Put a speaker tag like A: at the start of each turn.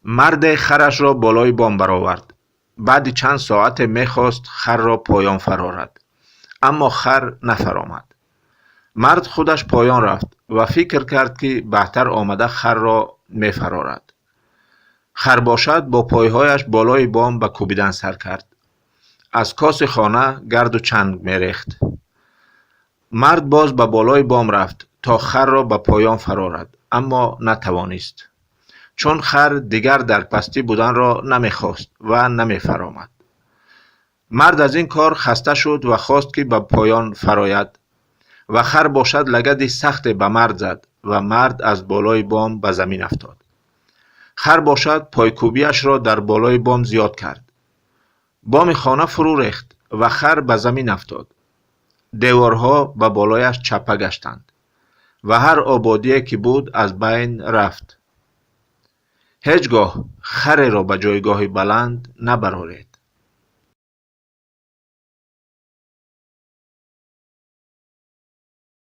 A: Марде харашро болои бом баровард. Баъди чанд соате мехост харро поён фарорад, аммо хар нафаромад. Мард худаш поён рафт ва фикр кард, ки баъдтар омада харро мефарорад. Хар бошад, бо пойҳояш болои бом ба кӯбидан сар кард. Аз коси хона гарду чанг мерехт. Мард боз ба болои бом рафт, то харро ба поён фарорад, аммо натавонист, чун хар дигар дар пастӣ буданро намехост ва намефаромад. Мард аз ин кор хаста шуд ва хост, ки ба поён фарояд, ва хар бошад, лагади сахте ба мард зад ва мард аз болои бом ба замин афтод. Хар бошад, пойкӯбиашро дар болои бом зиёд кард. Боми хона фурӯ рехт ва хар ба замин афтод. Деворҳо ба болояш чаппа гаштанд ва ҳар ободие ки буд, аз байн рафт. Ҳеҷ гоҳ хареро ба ҷойгоҳи баланд набароред.